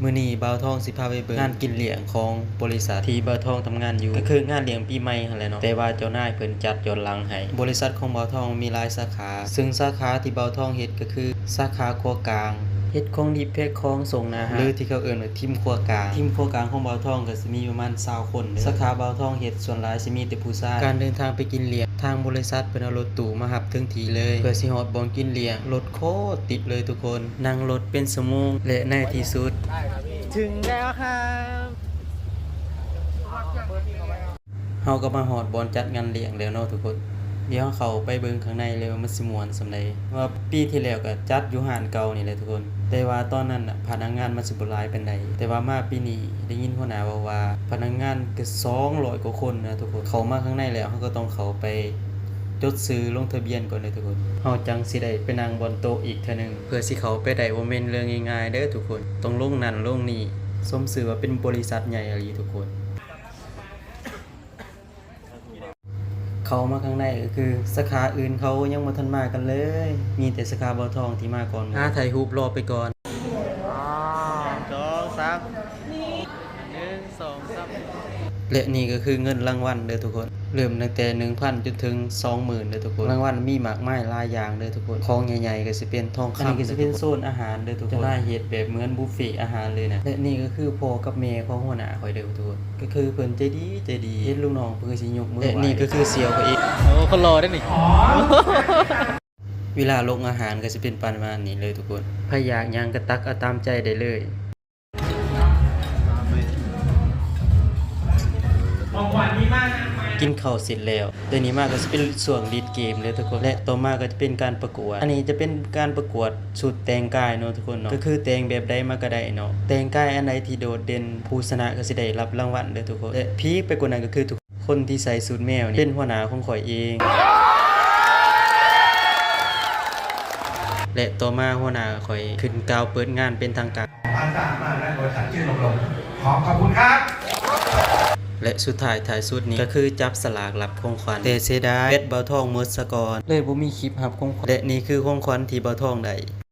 ມື້ນີ້ບ່າວທອງຊິພາໄປເບິ່ງງານກິນລ້ຽງຂອງບໍລິສັດທີ່ບ່າວທອງທຳງານຢູ່ ກໍຄືງານລ້ຽງປີໃໝ່ຫັ້ນແຫຼະເນາະ ແຕ່ວ່າເຈົ້ານາຍເພິ່ນຈັດຍ້ອນຫຼັງໃຫ້. ບໍລິສັດຂອງບ່າວທອງມີຫຼາຍສາຂາ ເຊິ່ງສາຂາທີ່ບ່າວທອງເຮັດກໍຄືສາຂາຄົວກາງ ເຮັດຂອງດິບ ແພັກຂອງ ສົ່ງໜ້າຮ້ານ ຫຼືທີ່ເຂົາເອີ້ນວ່າທີມຄົວກາງ. ທີມຄົວກາງຂອງບ່າວທອງກໍຊິມີປະມານຊາວຄົນເດີ້. ສາຂາບ່າວທອງເຮັດສ່ວນຫຼາຍຊິມີແຕ່ຜູ້ຊາຍ. ການເດີນທາງໄປກິນລ້ຽງ ທາງບໍລິສັດເພິ່ນເອົາລົດຕູ້ມາຮັບເຖິງທີ່ເລີຍ ເພື່ອຊິຮອດບ່ອນກິນລ້ຽງ. ລົດໂຄດຕິດເລີຍທຸກຄົນ ນັ່ງລົດເປັນຊົ່ວໂມງ ແລະໃນທີ່ສຸດ ເຖິງແລ້ວຄັບ ເຮົາກໍມາຮອດບ່ອນຈັດງານລ້ຽງແລ້ວເນາະທຸກຄົນ. ດຽວເຮົາເຂົ້າໄປເບິ່ງຂ້າງໃນເລີຍວ່າມັນຊິມ່ວນສ່ຳໃດ. ວ່າປີທີ່ແລ້ວກໍຈັດຢູ່ຮ້ານເກົ່ານີ້ແຫຼະທຸກຄົນ ແຕ່ວ່າຕອນນັ້ນນະ ພະນັກງານມັນຊິບໍ່ຫຼາຍປານໃດ ແຕ່ວ່າມາປີນີ້ໄດ້ຍິນຫົວໜ້າເວົ້າວ່າ ພະນັກງານກໍສອງຮ້ອຍກວ່າຄົນນະທຸກຄົນ. ເຂົ້າມາຂ້າງໃນແລ້ວ ເຮົາກໍຕ້ອງເຂົ້າໄປຈົດຊື່ລົງທະບຽນກ່ອນເດີ້ທຸກຄົນ ເຮົາຈັ່ງຊິໄດ້ໄປນັ່ງບ່ອນໂຕະອີກເທື່ອໜຶ່ງ. ເພື່ອຊິເຂົ້າໄປໄດ້ບໍ່ແມ່ນເລື່ອງງ່າຍໆເດີ້ທຸກຄົນ ຕ້ອງລົງນັ້ນລົງນີ້ ສົມຊື່ວ່າເປັນບໍລິສັດໃຫຍ່ອີ່ຫຼີທຸກຄົນ. ເຂົ້າມາຂ້າງໃນກໍຄືສາຂາອື່ນເຂົາຍັງບໍ່ທັນມາກັນເລີຍ ມີແຕ່ສາຂາບ່າວທອງທີ່ມາກ່ອນໝູ່. ຫາຖ່າຍຮູບລໍໄປກ່ອນ ໜຶ່ງ ສອງ ສາມ ໜຶ່ງ ສອງ ສາມ ແລະນີ້ກໍຄືເງິນລາງວັນເດີ້ທຸກຄົນ ເລີ່ມຕັ້ງແຕ່ໜຶ່ງພັນຈົນເຖິງສອງໝື່ນເດີ້ທຸກຄົນ. ລາງວັນມີມາກມາຍຫຼາຍຢ່າງເດີ້ທຸກຄົນ ຂອງໃຫຍ່ໆກໍຊິເປັນທອງຄຳ. ອັນນີ້ກໍຊິເປັນໂຊນອາຫານເດີ້ທຸກຄົນ ເຈົ້ານາຍເຮັດແບບເໝືອນບຸບເຟອາຫານເລີຍນະ. ແລະນີ້ກໍຄືພໍ່ກັບແມ່ຂອງຫົວໜ້າຂ້ອຍເດີ້ທຸກຄົນ ກໍຄືເພິ່ນໃຈດີໃຈດີ ເຫັນລູກນ້ອງເພິ່ນກໍຊິຍົກມືໄຫວ້. ແລະນີ້ກໍຄືສ່ຽວຂ້ອຍເອງ ໂອ້ ຄົນຫຼໍ່ເດ້ນີ້. ເວລາລົງອາຫານກໍຊິເປັນປະມານນີ້ເລີຍທຸກຄົນ ໃຜຢາກຫຍັງກໍຕັກເອົາຕາມໃຈໄດ້ເລີຍ. ກິນເຂົ້າເສັດແລ້ວ ແຕ່ນີ້ມາກໍຊິເປັນຊ່ວງຫຼິ້ນເກມເດີ້ທຸກຄົນ ແລະຕໍ່ມາກໍຈະເປັນການປະກວດ. ອັນນີ້ຈະເປັນການປະກວດຊຸດແຕ່ງກາຍເນາະທຸກຄົນເນາະ ກໍຄືແຕ່ງແບບໃດມາກໍໄດ້ເນາະ ແຕ່ງກາຍອັນໃດທີ່ໂດດເດັ່ນ ຜູ້ຊະນະກໍຊິໄດ້ຮັບລາງວັນເດີ້ທຸກຄົນ. ແລະພີກໄປກວ່ານັ້ນກໍຄືທຸກ ຄົນທີ່ໃສ່ຊຸດແມວນີ້ເປັນຫົວໜ້າຂອງຂ້ອຍເອງ ແລະຕໍ່ມາຫົວໜ້າຂ້ອຍຂຶ້ນກ່າວເປີດງານເປັນທາງການ. ขอบคุณครับ ແລະສຸດທ້າຍທ້າຍສຸດນີ້ກໍຄືຈັບສະຫຼາກຮັບຂອງຂວັນ ແຕ່ເສຍດາຍແບັດບ່າວທອງໝົດສາກ່ອນ ເລີຍບໍ່ມີຄລິບຮັບຂອງຂວັນ ແລະນີ້ຄືຂອງຂວັນທີ່ບ່າວທອງໄດ້.